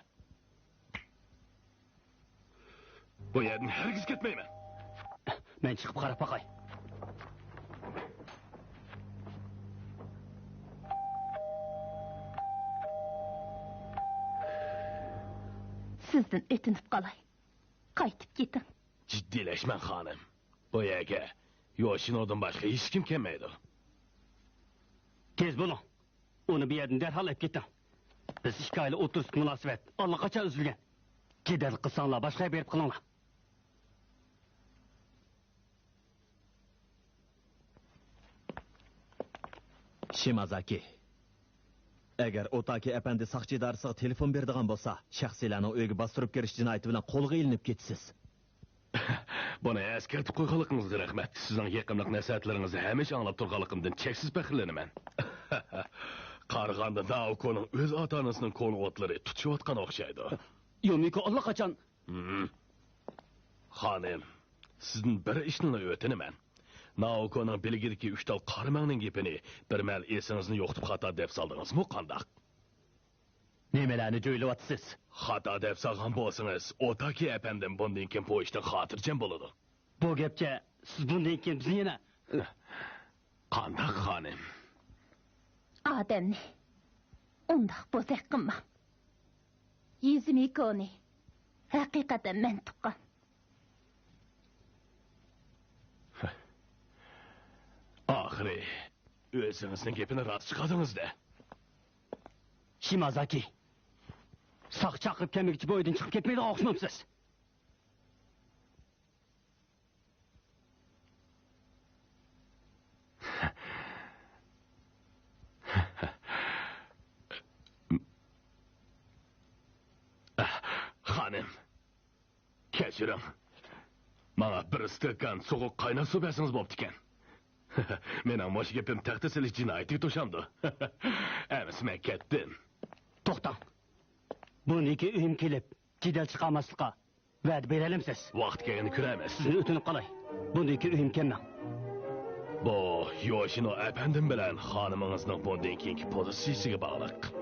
بۇ يەردىن ھەرگىز كەتمەيمەن. مەن چىقىپ قاراپ باقاي. سىزدىن ئۆتۈنۈپ قالاي. قايتىپ كېتىڭ. جىددىيلەشمەڭ، خانىم. بۇ يەرگە يوشىنودىن باشقا ھېچكىم كەلمەيدۇ. تېز بولۇڭ. ئۇنى بۇ يەردىن دەرھال ئېلىپ كېتىڭ. بىز ئىككى ئائىلە ئوتتۇرىسىدىكى مۇناسىۋەت ئاللىقاچان ئۈزۈلگەن. جېدەل قىلساڭلار، باشقا يەرگە بېرىپ قىلىڭلار. شىمازاكى، ئەگەر ئوتاكى ئەپەندى ساقچى ئىدارىسىغا تېلېفون بېرىدىغان بولسا، شەخسىيلەرنىڭ ئۆيىگە باستۇرۇپ كىرىش جىنايىتى بىلەن قولغا ئېلىنىپ كېتىسىز. بۇنى ئەسكەرتىپ قويغانلىقىڭىزغا رەھمەت. سىزنىڭ يېقىملىق نەسىھەتلىرىڭىزنى ھەمىشە ئاڭلاپ تۇرغانلىقىمدىن چەكسىز پەخىرلىنىمەن. قارىغاندا نائوكونىڭ ئۆز ئاتا-ئانىسىنىڭ كونا ئوتلىرى تۇتۇشۇۋاتقان ئوخشايدۇ. يومىكو ئاللىقاچان. ھىم. خانىم، سىزدىن بىر ئىشنىلا ئۆتۈنىمەن. نائوكونىڭ بىلىكىدىكى ئۈچ تال قارا مەڭنىڭ گېپىنى بىر مەھەل ئېسىڭىزنى يوقىتىپ خاتا دەپ سالدىڭىزمۇ قانداق؟ نېمىلەرنى جۆيلۈۋاتىسىز؟ خاتا دەپ سالغان بولسىڭىز، ئوتاكى ئەپەندىم بۇندىن كېيىن بۇ ئىشتىن خاتىرجەم بولىدۇ. بۇ گەپچە سىز بۇندىن كېيىن بىزنى يەنە. قانداق، خانىم؟ ئادەمنى، ئۇنداق بوزەك قىلماڭ. يۈزۈمىكونى ھەقىقەتەن مەن تۇغقان. ئاخىرى ئۆزىڭىزنىڭ گېپىنى راست چىقاردىڭىز-دە. شىمازاكى، ساقچى چاقىرىپ كەلمىگۈچە بۇ ئۆيدىن چىقىپ كەتمەيدىغان ئوخشىمامسىز؟ خانىم، كەچۈرۈڭ. ماڭا بىر ئىستاكان سوغۇق قايناق سۇ بەرسىڭىز بوپتىكەن. مېنىڭ مۇشۇ گېپىم تەختە سېلىش جىنايىتىگە توشامدۇ؟ ئەمىسە مەن كەتتىم. توختاڭ. بۇندىن كېيىن ئۆيۈمگە كېلىپ، جېدەل چىقارماسلىققا ۋەدە بېرەلەمسىز؟ ۋاقتى كەلگەندە كۆرەرمىز. سىزدىن ئۆتۈنۈپ قالاي. بۇندىن كېيىن ئۆيۈمگە كەلمەڭ. بۇ يوشىنو ئەپەندىم بىلەن خانىمىڭىزنىڭ بۇندىن كېيىنكى پوزىتسىيىسىگە باغلىق.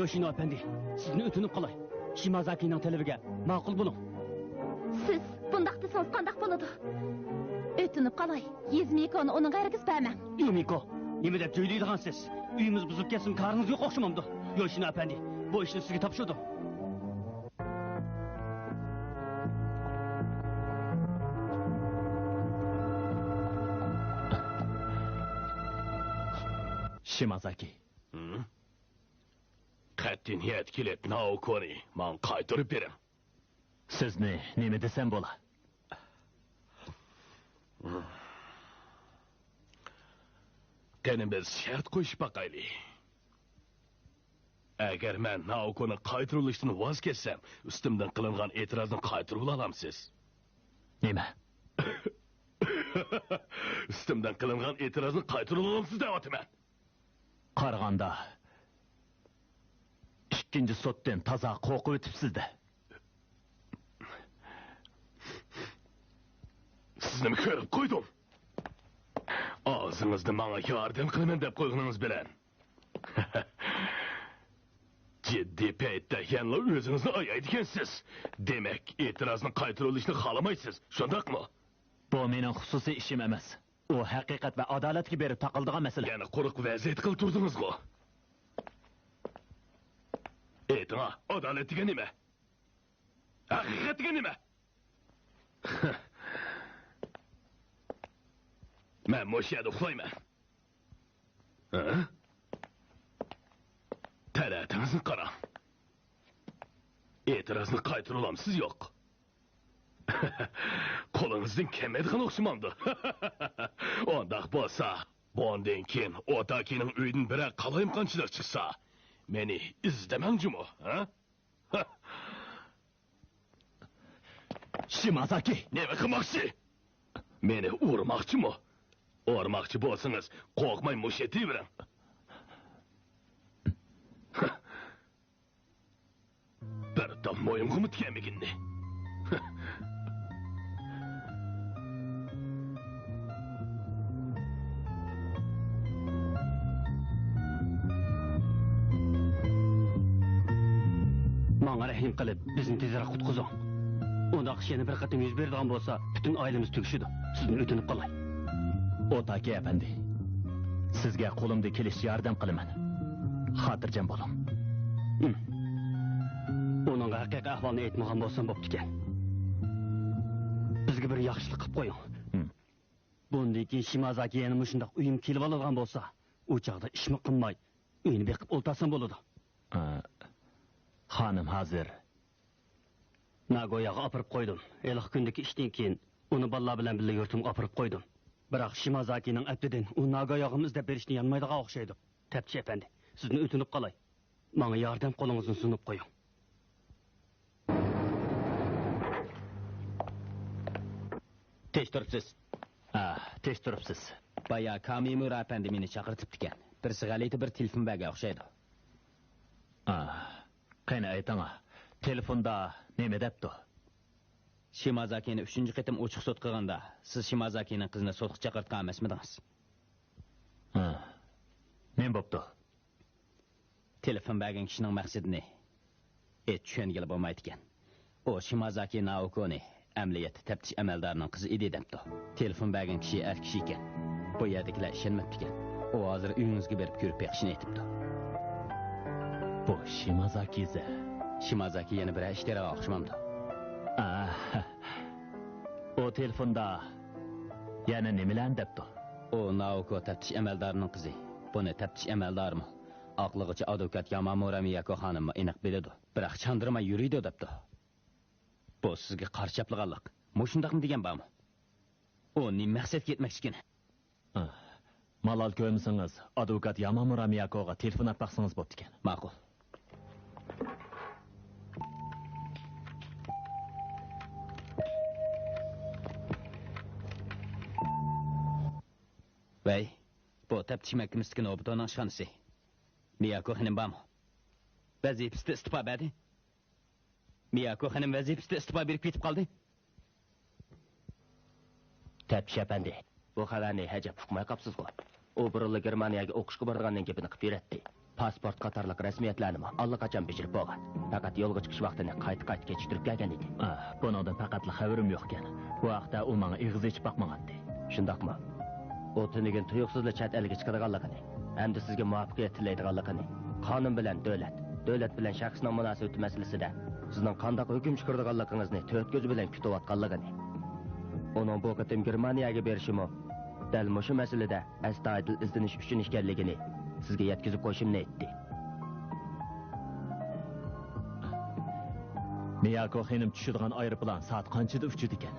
يوشىنو ئەپەندى، سىزدىن ئۆتۈنۈپ قالاي. شىمازاكىنىڭ تەلىپىگە ماقۇل بولۇڭ. سىز بۇنداق دېسىڭىز قانداق بولىدۇ؟ ئۆتۈنۈپ قالاي، يۈزمىكونى ئۇنىڭغا ھەرگىز بەرمەڭ. يۈمىكو، نېمە دەپ جۆيلەيدىغانسىز؟ ئۆيىمىز بۇزۇلۇپ كەتسىمۇ كارىڭىز يوق ئوخشىمامدۇ؟ يوشىنو ئەپەندى، بۇ ئىشنى سىزگە تاپشۇردۇم. شىمازاكى. ھىم؟ قەتئىي نىيەت كېلىپ، نائوكونى ماڭا قايتۇرۇپ بېرىڭ. سىزنى نېمە دېسەم بولا؟ قېنى بىز شەرت قوشۇپ باقايلى. ئەگەر مەن نائوكونى قايتۇرۇۋېلىشتىن ۋاز كەچسەم، ئۈستۈمدىن قىلىنغان ئېتىرازنى قايتۇرۇۋالامسىز؟ نېمە؟ ئۈستۈمدىن قىلىنغان ئېتىرازنى قايتۇرۇۋالامسىز دەۋاتىمەن. قارىغاندا، ئىككىنچى سوتتىن تازا قورقۇۋېتىپسىز-دە. سىزنىمۇ كۆرۈپ قويدۇم. ئاغزىڭىزدا ماڭا ياردەم قىلىمەن دەپ قويغىنىڭىز بىلەن، جىددىي پەيتتە يەنىلا ئۆزىڭىزنى ئايايدىكەنسىز. دېمەك، ئېتىرازنى قايتۇرۇۋېلىشنى خالىمايسىز، شۇنداقمۇ؟ بۇ مېنىڭ خۇسۇسىي ئىشىم ئەمەس. ئۇ ھەقىقەت ۋە ئادالەتكە بېرىپ تاقىلىدىغان مەسىلە. يەنە قۇرۇق ۋەزىيەت قىلىپ تۇردىڭىزغۇ. ئېيتىڭا، ئادالەت دېگەن نېمە؟ ھەقىقەت دېگەن نېمە؟ مەن مۇشۇ يەردە ئۇخلايمەن. ھە؟ تەلەتىڭىزنى قاراڭ. ئېتىرازنى قايتۇرۇۋالامسىز يوق؟ قولىڭىزدىن كەلمەيدىغان ئوخشىمامدۇ؟ ئۇنداق بولسا، بۇندىن كېيىن ئوتاكىنىڭ ئۆيىدىن بىرەر قالايمىقانچىلىق چىقسا، مېنى ئىزدىمەڭ جۇمۇ، ھە؟ شىمازاكى! نېمە قىلماقچى؟ مېنى ئۇرماقچىمۇ؟ ئۇرماقچى بولسىڭىز، قورقماي مۇشت ئېتىۋېرىڭ. بىر تال مويۇمغىمۇ تىكەلمىگىنىنى. ماڭا رەھىم قىلىپ، بىزنى تېزرەك قۇتقۇزۇڭ. ئۇنداق ئىش يەنە بىر قېتىم يۈز بېرىدىغان بولسا، پۈتۈن ئائىلىمىز تۈگىشىدۇ. سىزدىن ئۆتۈنۈپ قالاي. ئوتاكى ئەپەندى، سىزگە قولۇمدىن كېلىشىچە ياردەم قىلىمەن. خاتىرجەم بولۇڭ. ھىم. ئۇنىڭغا ھەقىقىي ئەھۋالنى ئېيتمىغان بولسام بوپتىكەن. بىزگە بىر ياخشىلىق قىلىپ قويۇڭ. ھىم. بۇندىن كېيىن شىمازاكى يەنە مۇشۇنداق ئۆيۈمگە كېلىۋالىدىغان بولسا، ئۇ چاغدا ئىشمۇ قىلماي، ئۆينى بېقىپ ئولتۇرسام بولىدۇ. ئا، خانىم ھازىر. ناگوياغا ئاپىرىپ قويدۇم. ھېلىقى كۈندىكى ئىشتىن كېيىن ئۇنى بالىلار بىلەن بىللە يۇرتۇمغا ئاپىرىپ قويدۇم. بىراق شىمازاكىنىڭ ئەپتىدىن ئۇ ناگوياغىمۇ ئىزدەپ بېرىشنى يانمايدىغان ئوخشايدۇ. تەپتىش ئەپەندى، سىزدىن ئۆتۈنۈپ قالاي. ماڭا ياردەم قولىڭىزنى سۇنۇپ قويۇڭ. تىنچ تۇرۇپسىز. ھە، تىنچ تۇرۇپسىز. بايا كامىمۇرا ئەپەندى مېنى چاقىرتىپتىكەن. بىرسى غەلىتە بىر تېلېفون بەرگەن ئوخشايدۇ. ھە، قېنى ئېيتىڭا، تېلېفوندا نېمە دەپتۇ؟ شىمازاكىنى ئۈچىنچى قېتىم ئوچۇق سوت قىلغاندا، سىز شىمازاكىنىڭ قىزىنى سوتقا چاقىرتقان ئەمەسمىدىڭىز؟ ھە، نېمە بوپتۇ؟ تېلېفون بەرگەن كىشىنىڭ مەقسىتىنى ھېچ چۈشەنگىلى بولمايدىكەن. ئۇ شىمازاكى نائوكونى ئەمەلىيەتتە تەپتىش ئەمەلدارىنىڭ قىزى ئىدى دەپتۇ. تېلېفون بەرگەن كىشى ئەر كىشى ئىكەن. بۇ يەردىكىلەر ئىشەنمەپتىكەن. ئۇ ھازىر ئۆيىڭىزگە بېرىپ كۆرۈپ بېقىشنى ئېيتىپتۇ. بۇ شىمازاكى زە. شىمازاكى يەنە بىرەر ئىش دەيدىغان ئوخشىمامدۇ؟ ئاھ. ئۇ تېلېفوندا يەنە نېمىلەرنى دەپتۇ؟ ئۇ نائوكو تەپتىش ئەمەلدارىنىڭ قىزى. بۇنى تەپتىش ئەمەلدارىمۇ، ئاقلىغۇچى ئادۋوكات يامامۇرا مىياكو خانىممۇ ئېنىق بىلىدۇ. بىراق چاندۇرماي يۈرىدۇ دەپتۇ. بۇ سىزگە قارا چاپلىغانلىق. مۇشۇنداقمۇ دېگەن بارمۇ؟ ئۇ نېمە مەقسەتكە يەتمەكچىكىن؟ ئاھ، مالال كۆرمىسىڭىز، ئادۋوكات يامامۇرا مىياكوغا تېلېفون ئېلىپ باقسىڭىز بوپتىكەن. ماقۇل. ۋەي، بۇ تەپتىش مەھكىمىسىدىكى نوبۇتونىڭ ئىشخانىسى. مىياكو خېنىم بارمۇ؟ ۋەزىپىسىدىن ئىستېپا بەردى. مىياكو خېنىم ۋەزىپىسىدىن ئىستېپا بېرىپ كېتىپ قالدى. تەپتىش ئەپەندى، بۇ خەۋەرنى ھەجەپ ئۇقماي قاپسىزغۇ؟ ئۇ بۇرۇنلا گېرمانىيەگە ئوقۇشقا بارىدىغاننىڭ گېپىنى قىلىپ يۈرەتتى. پاسپورت قاتارلىق رەسمىيەتلەرنىمۇ ئاللىقاچان بېجىرىپ بولغان. پەقەت يولغا چىقىش ۋاقتىنى قايتا-قايتا كېچىكتۈرۈپ كەلگەن ئىدى. ئاھ، بۇنىڭدىن پەقەتلا خەۋىرىم يوقكەن. بۇ ھەقتە ئۇ ماڭا ئېغىز ئېچىپ باقمىغانىدى. شۇنداقمۇ؟ ئۇ تۈنۈگۈن تۇيۇقسىزلا چەت ئەلگە چىقىدىغانلىقىنى ھەمدە سىزگە مۇۋەپپەقىيەت تىلەيدىغانلىقىنى، قانۇن بىلەن دۆلەت، دۆلەت بىلەن شەخسنىڭ مۇناسىۋىتى مەسىلىسىدە سىزنىڭ قانداق ھۆكۈم چىقىرىدىغانلىقىڭىزنى تۆت كۆزى بىلەن كۈتۈۋاتقانلىقىنى، ئۇنىڭ بۇ قېتىم گېرمانىيەگە بېرىشىمۇ دەل مۇشۇ مەسىلىدە ئەستايىدىل ئىزدىنىش ئۈچۈن ئىكەنلىكىنى سىزگە يەتكۈزۈپ قويۇشۇمنى ئېيتتى. مىياكو خېنىم چۈشىدىغان ئايروپىلان سائەت قانچىدا ئۇچىدىكەن؟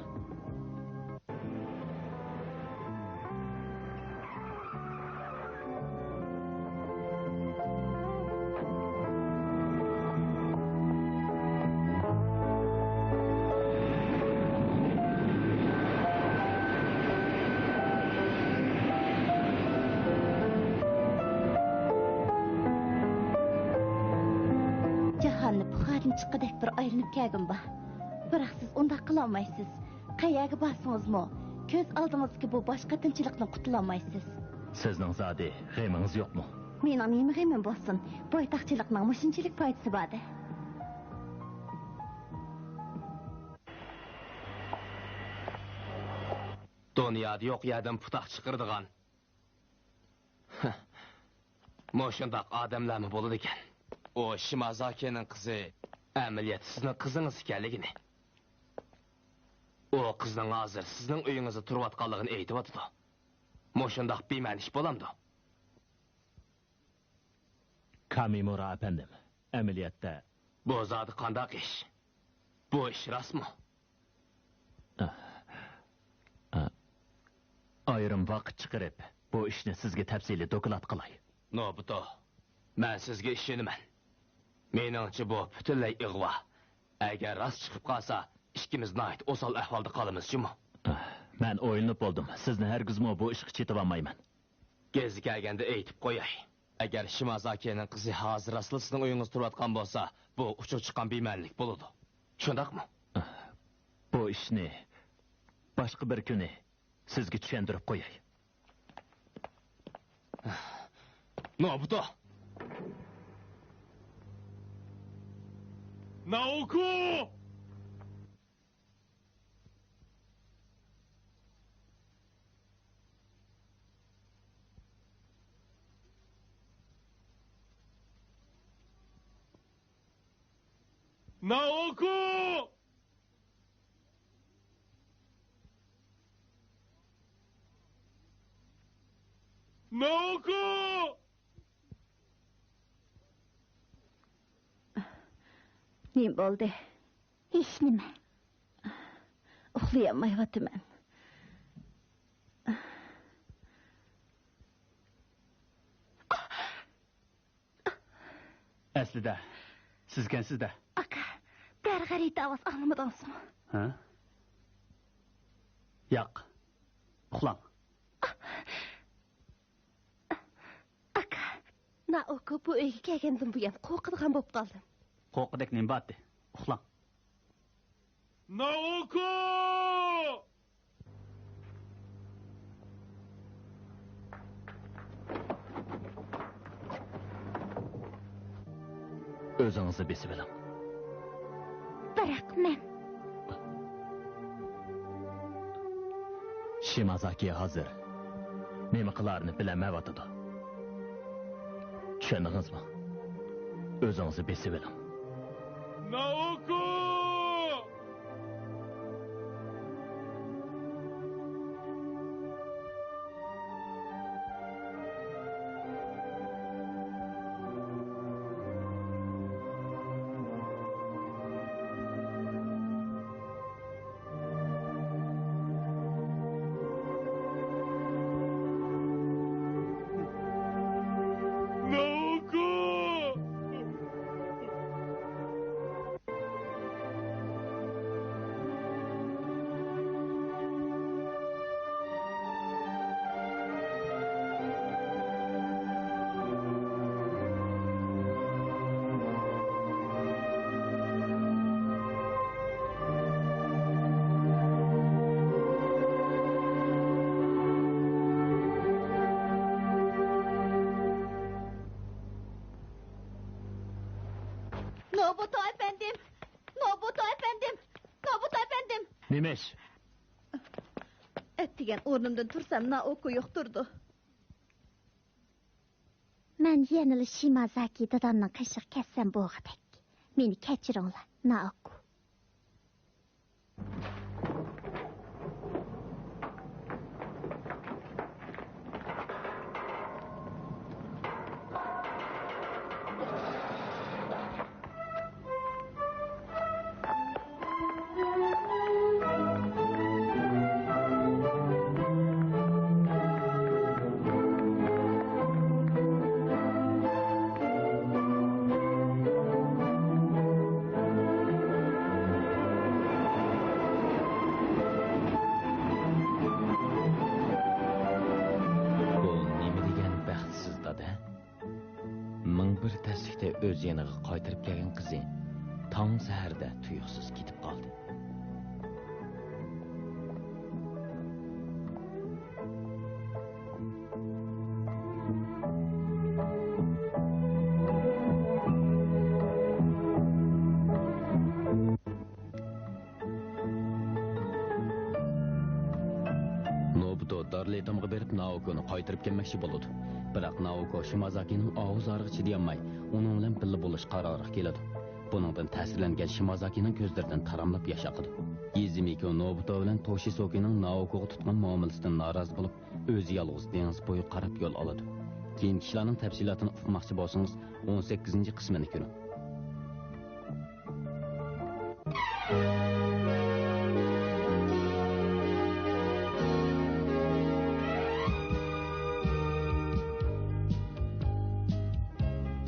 جاھاننى پۇخادىن چىققۇدەك بىر ئايلىنىپ كەلگۈم بار. بىراق سىز ئۇنداق قىلالمايسىز. قەيەرگە بارسىڭىزمۇ، كۆز ئالدىڭىزدىكى بۇ باش قېتىمچىلىقتىن قۇتۇلالمايسىز. سىزنىڭ زادى غېمىڭىز يوقمۇ؟ مېنىڭ نېمە غېمىم بولسۇن؟ بويتاقچىلىقنىڭ مۇشۇنچىلىك پايدىسى بار-دە. دۇنيادا يوق يەردىن پۇتاق چىقىرىدىغان مۇشۇنداق ئادەملەرمۇ بولىدىكەن. ئۇ شىمازاكىنىڭ قىزى ئەمەلىيەتتە سىزنىڭ قىزىڭىز ئىكەنلىكىنى، ئۇ قىزنىڭ ھازىر سىزنىڭ ئۆيىڭىزدە تۇرۇۋاتقانلىقىنى ئېيتىۋاتىدۇ. مۇشۇنداق بىمەنە ئىش بولامدۇ؟ كامىمۇرا ئەپەندىم، ئەمەلىيەتتە بۇ زادى قانداق ئىش؟ بۇ ئىش راستمۇ؟ ئايرىم ۋاقىت چىقىرىپ، بۇ ئىشنى سىزگە تەپسىلىي دوكلات قىلاي. نوبۇتو، مەن سىزگە ئىشىنىمەن. مېنىڭچە، بۇ پۈتۈنلەي ئىغۋا. ئەگەر راست چىقىپ قالسا، ئىككىمىز ناھايىتى ئوسال ئەھۋالدا قالىمىز جۇمۇ. مەن ئويلىنىپ بولدۇم. سىزنى ھەرگىزمۇ بۇ ئىشقا چېتىۋالمايمەن. گېزىت كەلگەندە ئېيتىپ قوياي. ئەگەر شىمازاكىنىڭ قىزى ھازىر راستلا سىزنىڭ ئۆيىڭىزدە تۇرۇۋاتقان بولسا، بۇ ئۇچۇر چىققان بىمەنىلىك بولىدۇ. شۇنداقمۇ؟ بۇ ئىشنى باشقا بىر كۈنى سىزگە چۈشەندۈرۈپ قوياي. نوبۇتو! ناوكو! ناوكو! ناۋاكو! نېمە بولدى؟ ھېچنېمە. ئۇخلىيالمايۋاتىمەن. ئەسلىدە سىزكەنسىز-دە. ئاكا، بىرەر غەلىتە ئاۋاز ئاڭلىمىدىڭىزمۇ؟ ھە؟ ياق. ئۇخلاڭ. ئاكا، نائوكو بۇ ئۆيگە كەلگەندىن بۇيان قورقىدىغان بولۇپ قالدىم. قورققۇدەك نېمە بارتى؟ ئۇخلاڭ. نائوكو! ئۆزىڭىزنى بېسىۋېلىڭ. بىراق مەن. شىمازاكى ھازىر نېمە قىلارىنى بىلەلمەيۋاتىدۇ. چۈشەندىڭىزمۇ؟ ئۆزىڭىزنى بېسىۋېلىڭ. نائوكو! نېمە ئىش؟ ئەتىگەن ئورنۇمدىن تۇرسام، نائوكو يوق تۇرىدۇ. مەن يەنىلا شىمازاكى دادامنىڭ قېشىغا كەتسەم بولغۇدەك. مېنى كەچۈرۈڭلار، نائوكو. بۇ نېمە دېگەن بەختسىز دادا؟ مىڭ بىر تەسلىكتە ئۆز يېنىغا قايتۇرۇپ كەلگەن قىزى تاڭ سەھەردە تۇيۇقسىز كېتىپ قالدى. نوبۇتو دارلىتامغا بېرىپ، نائوكونى قايتۇرۇپ كەلمەكچى بولىدۇ. بىراق نائوكو شىمازاكىنىڭ ئاۋۇ زارىغا چىدىيالماي، ئۇنىڭ بىلەن بىللە بولۇشقا قارارىغا كېلىدۇ. بۇنىڭدىن تەسىرلەنگەن شىمازاكىنىڭ كۆزلىرىدىن تاراملاپ ياش ئاقىدۇ. يىزىمىكو نوبۇتو بىلەن توشىسوكىنىڭ نائوكوغا تۇتقان مۇئامىلىسىدىن نارازى بولۇپ، ئۆزى يالغۇز دېڭىز بويىغا قاراپ يول ئالىدۇ. كېيىنكى ئىشلارنىڭ تەپسىلاتىنى ئۇقماقچى بولسىڭىز، ئون سەككىزىنچى قىسمىنى كۆرۈڭ.